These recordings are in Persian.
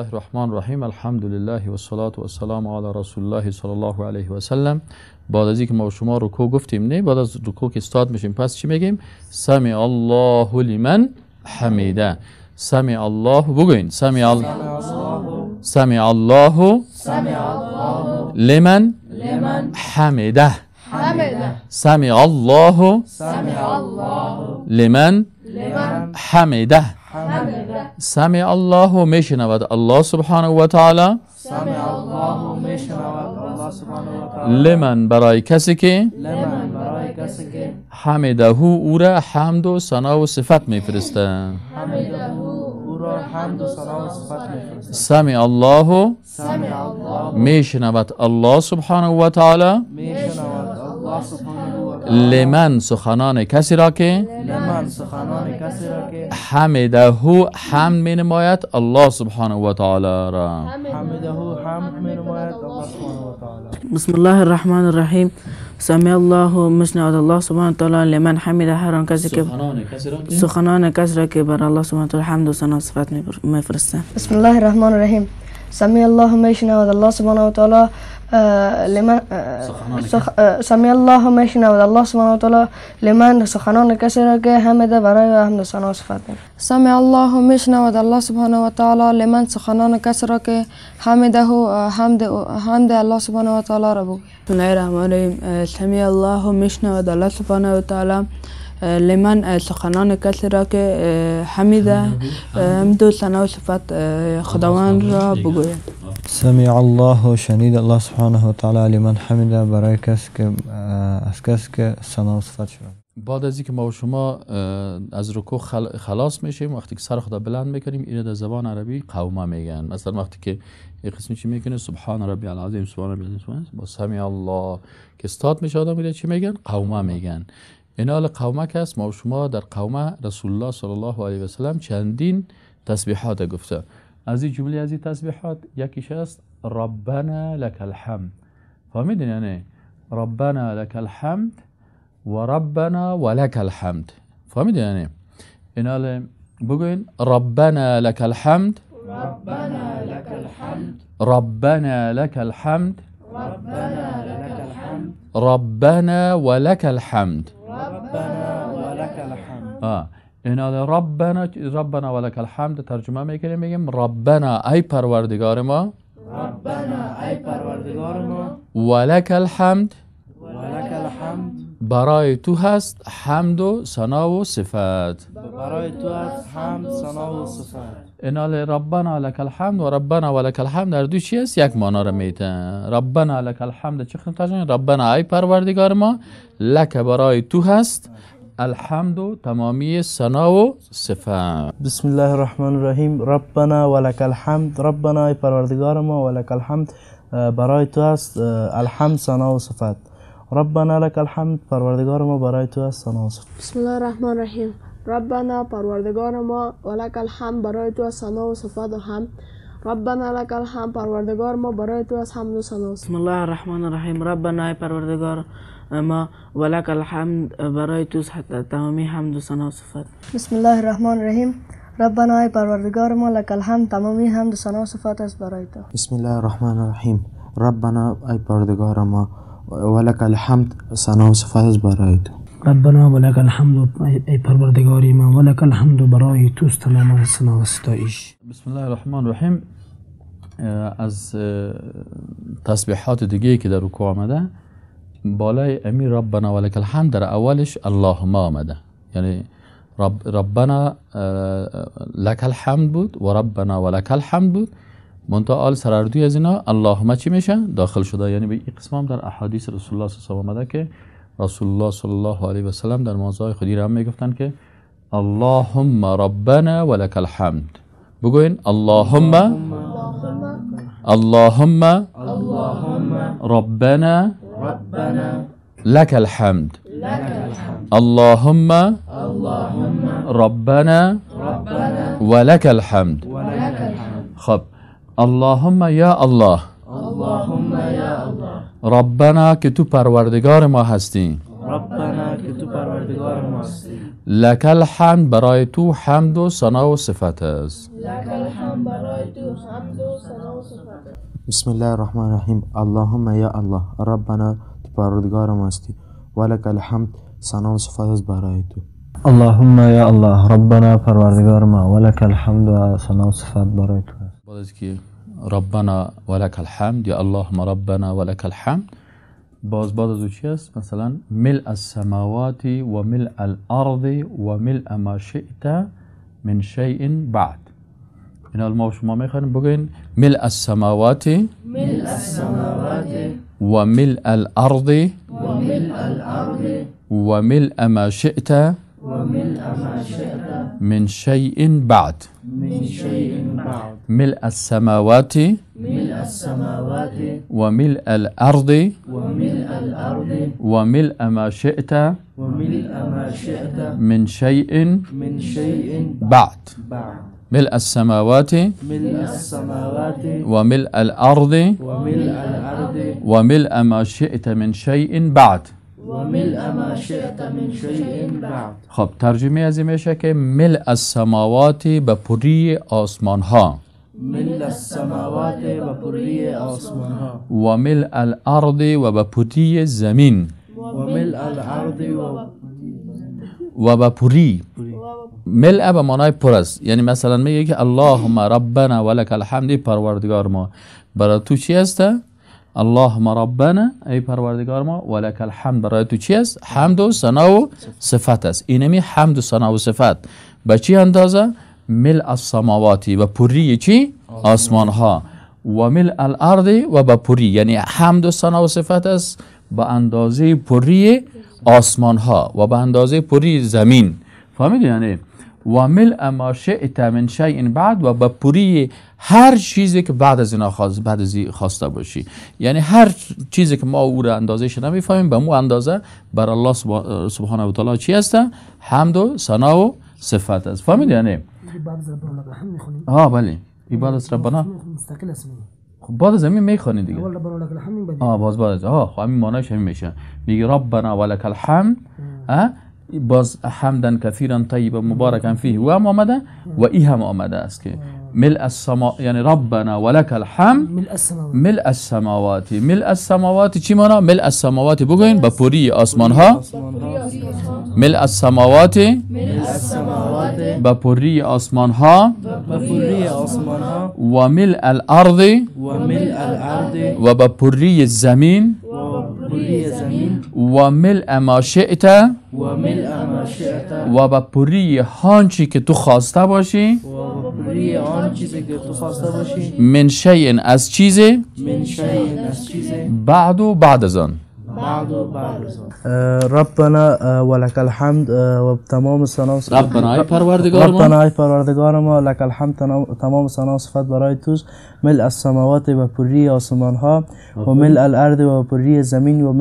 الله الرحمن الرحیم. الحمد لله و الصلاة و السلام علی رسول الله صلی الله علیه و سلم. بعد از اینکه ما شما رکوع گفتیم، نه، بعد از رکوع که استاد میشیم پس چی میگیم؟ سمع الله لمن حمیده. سمع الله، بگوین سمع الله، سمع الله لمن حمیده. سمع الله لمن حمیده. سمع الله میشنود الله سبحانه و تعالی، لمن برای کسی که حمده او را حمد و ثنا و صفت میفرسته. سمع الله میشنود الله سبحانه و تعالی لمن سخنان کسی را که حمده حمد می نماید الله سبحانه و تعالی را. بسم الله الرحمن الرحیم. سمع الله میشنود الله سبحانه و تعالی لمن حمده، هر آن کسی که سخنان کسی را که بر الله سبحانه و تعالی حمد و ثنا و صفت میفرسته. بسم الله الرحمن الرحیم. سمع الله میشنود الله سبحانه و تعالی لمن سمع الله میشنود الله سبحانه و تعالی لمن سخنان کسی را که حمده برای حمد و ثنا و صفت. سمع الله میشنود الله سبحانه و تعالی لمن سخنان کسی را که حمده حمد الله سبحانه و تعالی را بگوید. بسم الله الرحمن الرحیم. سمع الله میشنود الله سبحانه و تعالی لمن سخنان کسی را که حمده حمد و ثنا و صفت خداوند را بگوید. سمع الله شنید الله سبحانه و تعالی لمن حمده برای کس که از کس که ثنا و صفت شد. بعد از اینکه ما و شما از رکوع خلاص میشیم، وقتی که سر خدا بلند میکنیم، اینو در زبان عربی قومه میگن. مثلا وقتی که یک قسمی چی میکنه، سبحان ربی العظیم، سبحان ربی العظیم، با سمع الله که استاد میشه آدم میره چی میگن؟ قومه میگن. اینال قومه که است، ما و شما در قومه رسول الله صلی الله علیه و سلم چندین تسبیحات گفته. از این جمله از این تسبیحات یکیش است ربنا لك الحمد. فهمیدین؟ یعنی ربنا لك الحمد و ربنا ولك الحمد. فهمیدین؟ یعنی اینال بگوین ربنا لك الحمد، ربنا لك الحمد، ربنا لك الحمد، ربنا لك الحمد، ربنا ولك الحمد، ربنا ولك الحمد. اینا ربنا، ربنا ولک الحمد ترجمه میکنیم، میگیم ربنا ای پروردگار ما، ربنا ای پروردگار ما، ولک الحمد، ولک الحمد برای تو هست حمد و ثنا و صفت، برای تو هست حمد ثنا و صفت. اینا ربنا لک الحمد و ربنا ولک الحمد در دو چی است؟ یک معنا را میته. ربنا لک الحمد چه خدمت ترجمه؟ ربنا ای پروردگار ما، لک برای تو هست، الحمد و تمامی ثنا و صفت. بسم الله الرحمن الرحیم. ربنا ولک الحمد، ربنا ای پروردگار ما، ولک الحمد برای تو است الحمد ثنا و صفت. ربنا لک الحمد پروردگار ما برای تو است ثنا و صفت. بسم الله الرحمن الرحیم. ربنا پروردگار ما، ولک الحمد برای تو است ثنا و صفت و حمد. ربنا لک الحمد پروردگار ما برای تو است حمد و ثنا. بسم الله الرحمن الرحیم. ربنا ای پروردگار ما، ولک الحمد برای تو تمامی حمد و ثنا و صفت. بسم الله الرحمن الرحیم. ربنا ای پروردگار ما، لک الحمد تمامی حمد و ثنا و صفت است برای تو. بسم الله الرحمن الرحیم. ربنا ای پروردگار ما، ولک الحمد ثنا و صفت است برای تو. ربنا ولک الحمد ای پروردگاری ما، ولک الحمد برای توست تمام ثنا و ستایش. بسم الله الرحمن الرحیم. از تسبیحات دیگه که در رکوع آمده، بالای امیر ربنا ولک الحمد در اولش اللهم آمده، یعنی ربنا لک الحمد بود و ربنا ولک الحمد بود، منتها آل سراردوی از اینا اللهم چی میشه؟ داخل شده. یعنی به این قسم هم در احادیث رسول الله صلی الله علیه و آمده که رسول الله صلی الله علیه و سلم در موضوع خودی را هم میگفتن که اللهم ربنا ولک الحمد. بگوین اللهم، اللهم ربنا لك الحمد، اللهم ربنا ولك الحمد. خب اللهم یا الله، ربنا که تو پروردگار ما هستی، ربنا که تو پروردگار ما ماستی. لک الحمد برای تو حمد و ثنا و صفت است. لک الحمد برای تو حمد و ثنا و صفت است. بسم الله الرحمن الرحیم. اللهم یا الله، ربنا تو پروردگار ماستی، ولک الحمد ثنا و صفت است برای تو. اللهم یا الله، ربنا پروردگار ما، ولک الحمد و ثنا و صفت برای تو است. بعد از که ربنا ولک الحمد یا اللهم ربنا ولک الحمد، باز بعد از او چی است؟ مثلا ملء السماوات و ملء الارض و ملء ما شئت من شیء بعد. اینا ما شما میخوایم بگین ملء السماوات، ملء السماوات و ملء الارض و ملء الارض و ملء ما شئت و ملء ما شئت من شیء بعد، من شیء بعد. ملء السماوات، ملء السماوات و ملء الارض و ملء الارض و ملء ما شئت و ملء ما شئت من شیء من شیء بعد. بعد. ملء السماوات، ملء السماوات و ملء الارض و ملء الارض و ملء ما شئت من شیء بعد و ملء ما شئت من شیء بعد. خب ترجمه از این میشه که ملء السماوات به پری آسمان ها، ملء السماوات به پری آسمان ها، و ملء الارض و به پری زمین، و ملء الارض و به پری. ملء به معنای پر است، یعنی مثلا میگه که اللهم ربنا ولک الحمد، پروردگار ما برای تو چی است؟ اللهم ربنا ای پروردگار ما، ولک الحمد برای تو چی است؟ حمد و ثنا و صفت است. اینمی حمد و ثنا و صفت به چی اندازه؟ ملء السماوات و پری چی؟ آسمان ها، و ملء الارض و به پری، یعنی حمد و ثنا و صفت است به اندازه پری آسمان ها و به اندازه پری زمین. فهمیدی؟ یعنی و ملء ما شئت من شیء بعد، و به پری هر چیزی که بعد از اینا بعد از این خواسته باشی، یعنی هر چیزی که ما او را اندازهش نمیفهمیم به مو اندازه بر الله سبحانه و تعالی چی هست؟ حمد و ثنا و صفت است. فهمیدی؟ یعنی بعد از ربنا لك الحمد میخونیم. ها بله، بعد از ربنا مستقل است. خب بعد از همین میخوانی دیگه. اول ربنا لك الحمد بعد باز بعد از خب همین معنیش همین میشه. میگه ربنا ولک الحمد، باز حمدا کثیرا طیبا مبارکا فیه و هم آمده و ای هم آمده است که ملء السما، یعنی ربنا ولک الحمد ملء السماوات. ملء السماوات چی معنا؟ ملء السماوات بگوین به پری آسمان ها، ملء السماوات به پری آسمان ها، و ملء الارض و به پری زمین، و ملء ما شئت و به پری آنچه که تو خواسته باشی، من شیء از چیزی، بعد و بعد از آن. ربنا ولک الحمد و تمام ثنا و ربنا ای پروردگار ما، ربنا ای پروردگار ما، لک الحمد تمام ثنا و صفت برای توست. ملء السماوات و پری آسمان ها، و ملء الارض و پری زمین، و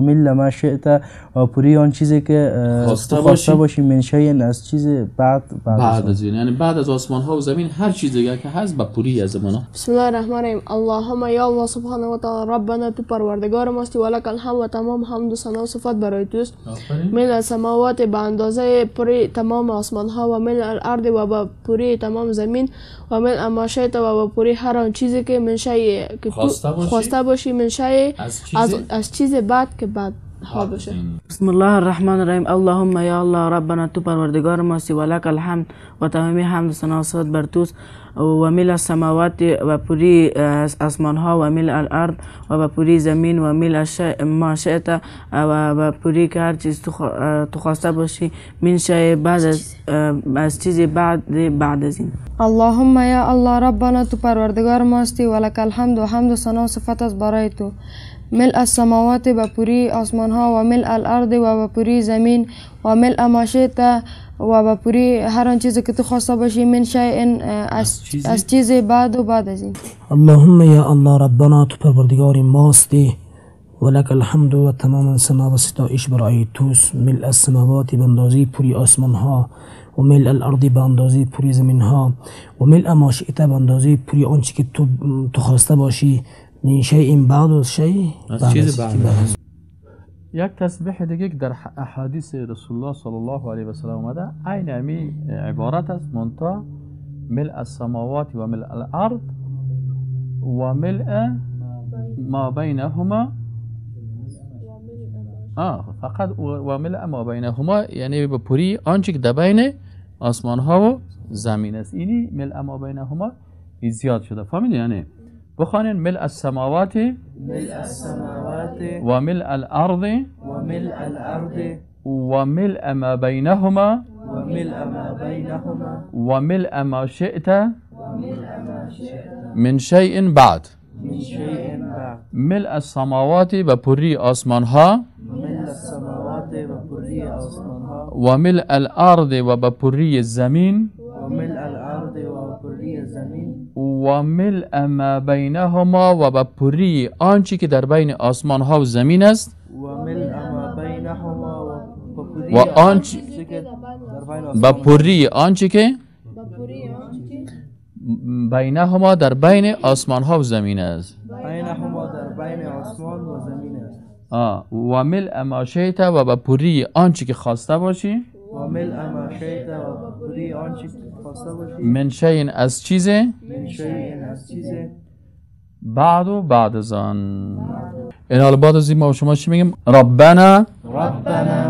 ملء ما شئت و پری آن چیزی که خواسته باشی، من شیء از چیز بعد بعد از این، یعنی بعد از آسمان ها و زمین هر چیز دیگه که هست به پری از زمان. بسم الله الرحمن الرحیم. اللهم یا الله سبحانه و تعالی، ربنا تو پروردگار ماستی، ولک الحمد و تمام حمد و ثنا و صفت برای توست. ملء السماوات به اندازه پری تمام آسمان ها، و ملء الارض و به پری تمام زمین، و ملء ما شئت و به پری هر آن چیزی که من شیء که تو خواسته باشی، من شیء از چیز بعد که بعد ها باشه. بسم الله الرحمن الرحیم. اللهم یا الله، ربنا تو پروردگار ماستی، ولک الحمد و تمامی حمد و ثنا و صفت بر توست. و ملء السماوات و پری آسمان ها، و ملء الارض و به پری زمین، و ملء ما شئت و به پری که هر چیز تو خواسته باشی، من شیء بعد از چیز بعد از این. اللهم یا الله، ربنا تو پروردگار ماستی، ولک الحمد و حمد و ثنا و صفت است برای تو. ملء السماوات به پری آسمان ها، و ملء الارض و به پری زمین، و ملء ما شئت و به پری هر آن چیزی که تو خواسته باشی، من شیء از چیز بعد و بعد از این. اللهم یا الله، ربنا تو پروردگار ماستی، ولک الحمد و تمام ثنا و ستایش برای توست. ملء السماوات به اندازه پری آسمان ها، و ملء الارض به اندازه پری زمین ها، و ملء ما شئت به اندازه پری آنچه که تو خواسته باشی، من شیء بعد از شیء از چیز بعد. یک تسبیح دیگه که در احادیث رسول الله صلی الله علیه و سلم آمده عین همی عبارت است، منتها ملء السماوات و ملء الارض و ملء ما بینهما. فقط و ملء ما بینهما یعنی به پوری آنچه که در بین آسمان ها و زمین است. اینی ملء ما بینهما زیاد شده. فهمیدی؟ یعنی بخوانین ملء السماوات و ملء الارض و ملء ما بینهما و ملء ما شئت من شیء بعد. ملء السماوات و پری آسمان ها و ملء الارض و به پری زمین و ملء ما بینهما و به پری آنچه که در بین آسمان ها و زمین است و آنچه به پری آنچه که بینهما در بین آسمان ها و زمین است. و ملء ما شئت و به پری آنچه که خواسته باشی من شیء از چیزه بعد و بعد از آن. این حالا بعد از این ما شما چی میگیم؟ ربنا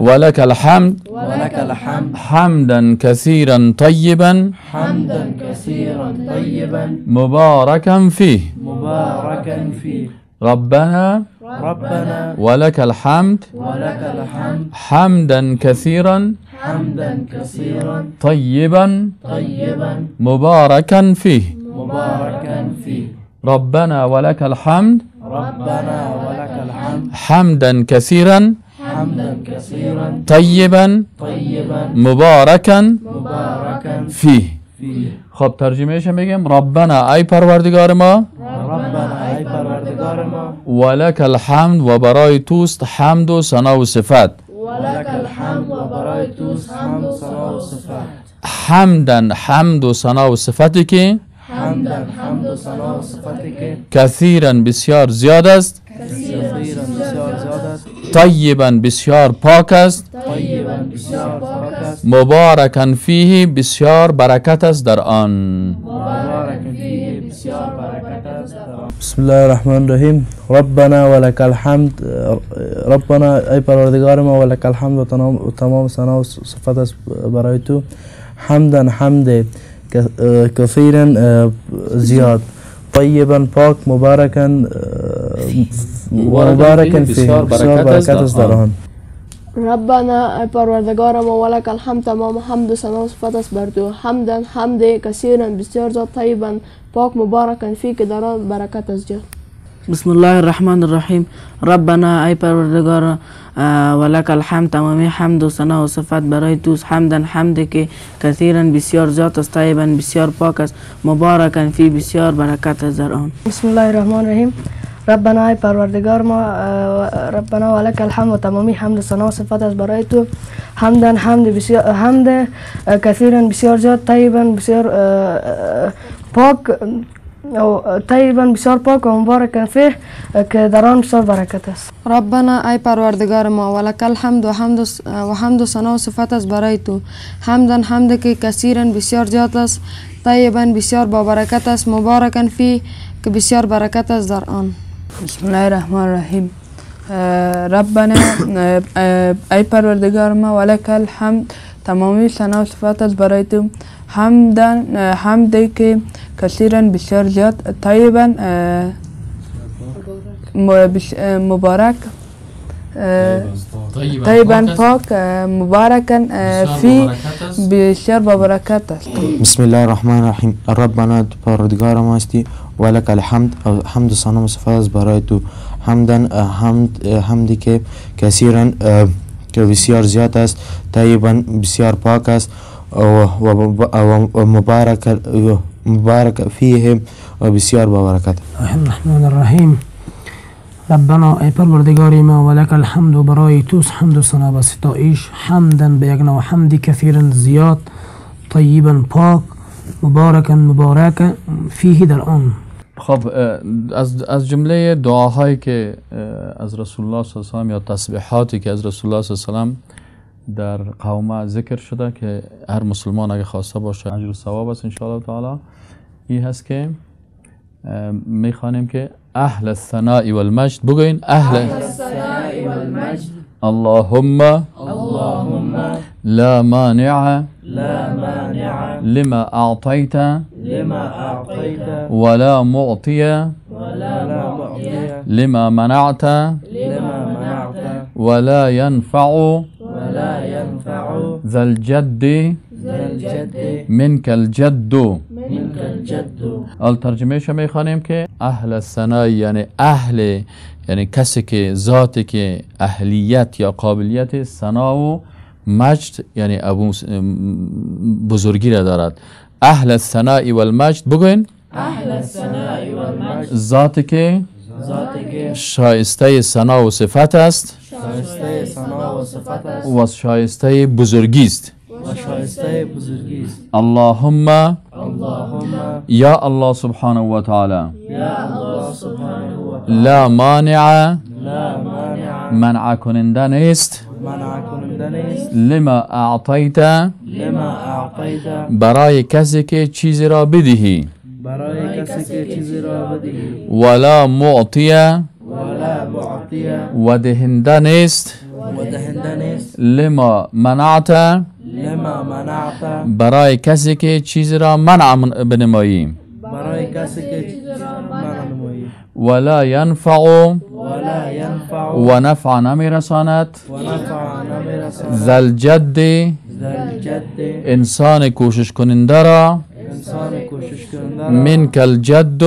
ولك الحمد حمدا كثيرا طيبا مباركا فيه. ربنا ولك الحمد حمدا كثيرا طيبا مباركا فيه. ربنا ولك الحمد حمدا كثيرا طيبا مباركا فيه. خب ترجمهش میگیم ربنا ای پروردگار ما، ولك الحمد و برای توست حمد و ثنا و صفت، حمدا حمد و ثنا و صفتی که کثیرا بسیار زیاد است، طیبا بسیار پاک است، مبارکا فیه بسیار برکت است در آن. بسم الله الرحمن الرحیم. ربنا ولك الحمد. ربنا ای پروردگار ما، ولك الحمد و تمام ثنا و صفت است برای تو، حمدا حمد کثیرا زیاد، طیبا پاک، مبارکا مبارکا فیه بسیار برکت است در آن. ربنا ای پروردگار ما، ولک الحمد تمام حمد و ثنا و صفت است بر تو، حمدا حمد کثیرا بسیار زیاد، طیبا پاک، مبارکا فیه که در آن برکت است زیاد. بسم الله الرحمن الرحیم. ربنا ای پروردگار، ولک الحمد تمامی حمد و ثنا و صفت برای توست، حمدا حمد که کثیرا بسیار زیاد است، طیبا بسیار پاک است، مبارکا فی بسیار برکت است در آن. بسم الله الرحمن الرحیم. ربنا ای پروردگار ما، ربنا ولک الحمد و تمامی حمد و ثنا و صفت است برای تو، حمدا حمد بسیار، حمد کثیرا بسیار زیاد، طیبا بسیار پاک، طیبا بسیار پاک و مبارکا فیه که در آن بسیار برکت است. ربنا ای پروردگار ما، ولک الحمد و حمد و ثنا و صفت است برای تو، حمدا حمد که کثیرا بسیار زیاد است، طیبا بسیار با برکت است، مبارکا فیه که بسیار برکت است در آن. بسم الله الرحمن الرحیم. ربنا ای پروردگار ما، ولک الحمد تمامی ثنا و صفات است برای تو، حمدا حمد که کثیرا بسیار زیاد، طیبا مبارک، طیبا پاک، مبارکا فی بسیار با برکت است. بسم الله الرحمن الرحیم. ربنا پروردگار ما هستی، ولک الحمد حمد و ثنا و صفات است برای تو، حمدا حمدی که کثیرا که بسیار زیاد است، طیبا بسیار پاک است، و مبارک فیه و بسیار با برکت. الرحمن الرحیم. ربنا ای پروردگار ما، ولک الحمد و برای توست حمد و ثنا و ستایش، حمدا به یک نوع حمد کثیرا زیاد، طیبا پاک، مبارکا مبارک فیه در آن. خب از جمله دعاهایی که از رسول الله صلی الله علیه و آله یا تسبیحاتی که از رسول الله صلی الله علیه و آله در قومه ذکر شده که هر مسلمان اگه خواسته باشه اجر و ثواب است ان شاء الله تعالی، این هست که میخوانیم که اهل الثناء والمجد. بگوین اهل الثناء والمجد. اللهم لا مانع لما اعطيت ولا معطي لما منعت ولا ينفع ذا الجد منك الجد. ترجمه شو میخوانیم که اهل الثناء یعنی اهل، یعنی کسی که ذاتی که اهلیت یا قابلیت ثنا و مجد یعنی ابو بزرگی را دارد. اهل الثناء والمجد. بگوین اهل الثناء والمجد، ذاتی که شایسته ثنا و صفت است و شایسته بزرگی است. اللهم یا الله سبحانه و تعالی لا مانع منع کننده نیست لما اعطیت برای کسی که چیزی را بدهی ولا معطی و دهنده نیست لما منعت برای کسی که چیزی را منع بنمایی ولا ینفع و نفع نمیرساند ذا الجد انسان کوشش کننده را منک الجد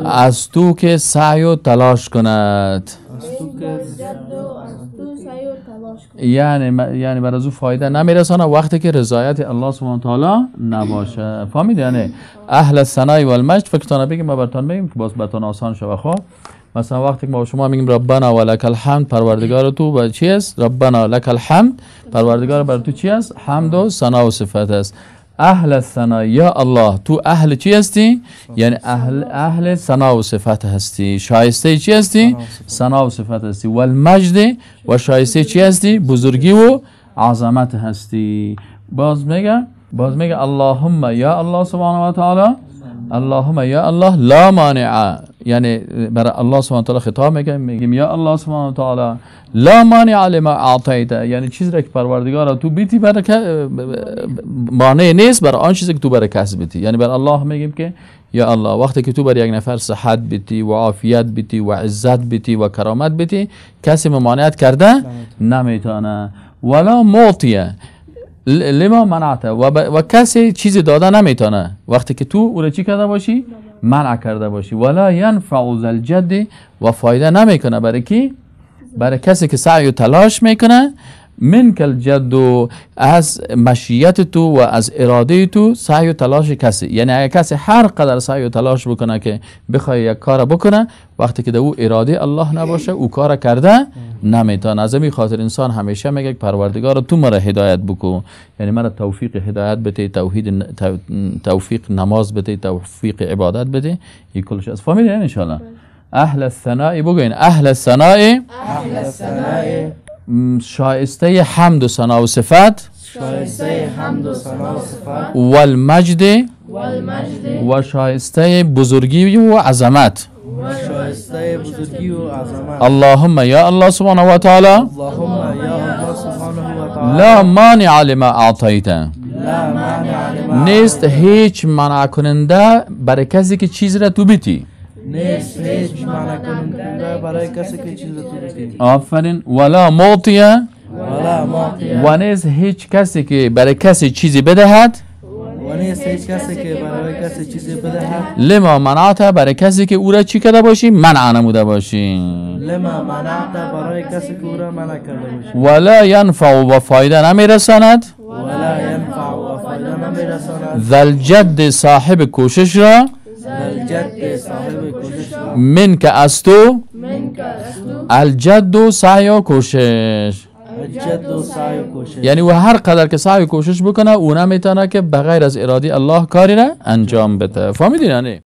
از تو که سعی و تلاش کند، یعنی بر از او فایده نمیرسانه وقتی که رضایت الله سبحانه و تعالی نباشه. فهمید؟ یعنی اهل الثناء والمجد فکرتان بگیم ما براتون بگیم که باز براتون آسان شوه. خب مثلا وقتی که ما شما میگیم ربنا ولک الحمد، پروردگار تو با چی است؟ ربنا لک الحمد، پروردگار بر تو چی است؟ حمد و ثنا و صفت است. اهل الثناء یا الله تو اهل چی هستی؟ یعنی اهل ثنا و صفت هستی. شایسته چی هستی؟ ثنا و صفت هستی. والمجد و شایسته چی هستی؟ بزرگی و عظمت هستی. باز میگه اللهم یا الله سبحانه و تعالی، اللهم یا الله لا مانع، یعنی برای الله سبحانه و تعالی خطاب میگیم یا الله سبحانه و تعالی لا مانع لما اعطیت، یعنی چیزی را که پروردگار تو بیتی برای مانع نیست برای آن چیزی که تو برای کس بیتی. یعنی برای الله میگیم که یا الله وقتی که تو برای یک نفر صحت بیتی و عافیت بیتی و عزت بیتی و کرامت بیتی، کسی ممانعت کرده نمیتونه. ولا معطیه لما منعته و کسی چیزی داده نمیتونه وقتی که تو او را چی کرده باشی؟ منع کرده باشی. ولا ینفع ذا الجد و فایده نمیکنه برای کی؟ برای کسی که سعی و تلاش میکنه. منک الجد از مشیت تو و از اراده تو سعی و تلاش کسی، یعنی اگر کسی هر قدر سعی و تلاش بکنه که بخواد یک کار بکنه، وقتی که او اراده الله نباشه او کار کرده نمیتونه. از این خاطر انسان همیشه میگه پروردگار تو مرا هدایت بکن، یعنی مرا توفیق هدایت بده، توحید، توفیق نماز بده، توفیق عبادت بده. این کلش از فهمیدین ان شاء الله. اهل الثناء بگوین اهل الثناء، اهل الثناء شایسته حمد و ثنا و صفت، شایسته حمد و ثنا و صفت، والمجد والمجد و شایسته بزرگی و عظمت، و شایسته بزرگی و عظمت. اللهم یا الله سبحانه و تعالی، اللهم یا الله سبحانه و تعالی لا مانع لما اعطیت، لا مانع لما نیست هیچ منع کننده برای کسی که چیز را تو بیتی، نیست هیچ منع کننده برای کسی که چیز تو بدی. آفرین. ولا معطیه ولا معطیه و نیست هیچ کسی که برای کسی چیزی بدهد، و نیست هیچ کسی که برای کسی چیزی بدهد. لما منعت برای کسی که او را چی کرده باشی؟ منع نموده باشی. لما منعت برای کسی که او را منع کرده باشی. ولا ینفع و فایده نمیرساند، ولا ینفع و فایده نمیرساند. ذا الجد صاحب کوشش را، الجد صاحب کوشش را، من که از تو، الجد سعی و کوشش، الجد سعی و کوشش، یعنی و هر قدر که سعی و کوشش بکنه او نمیتونه که بغیر از اراده الله کاری را انجام بده. فهمیدین؟ یعنی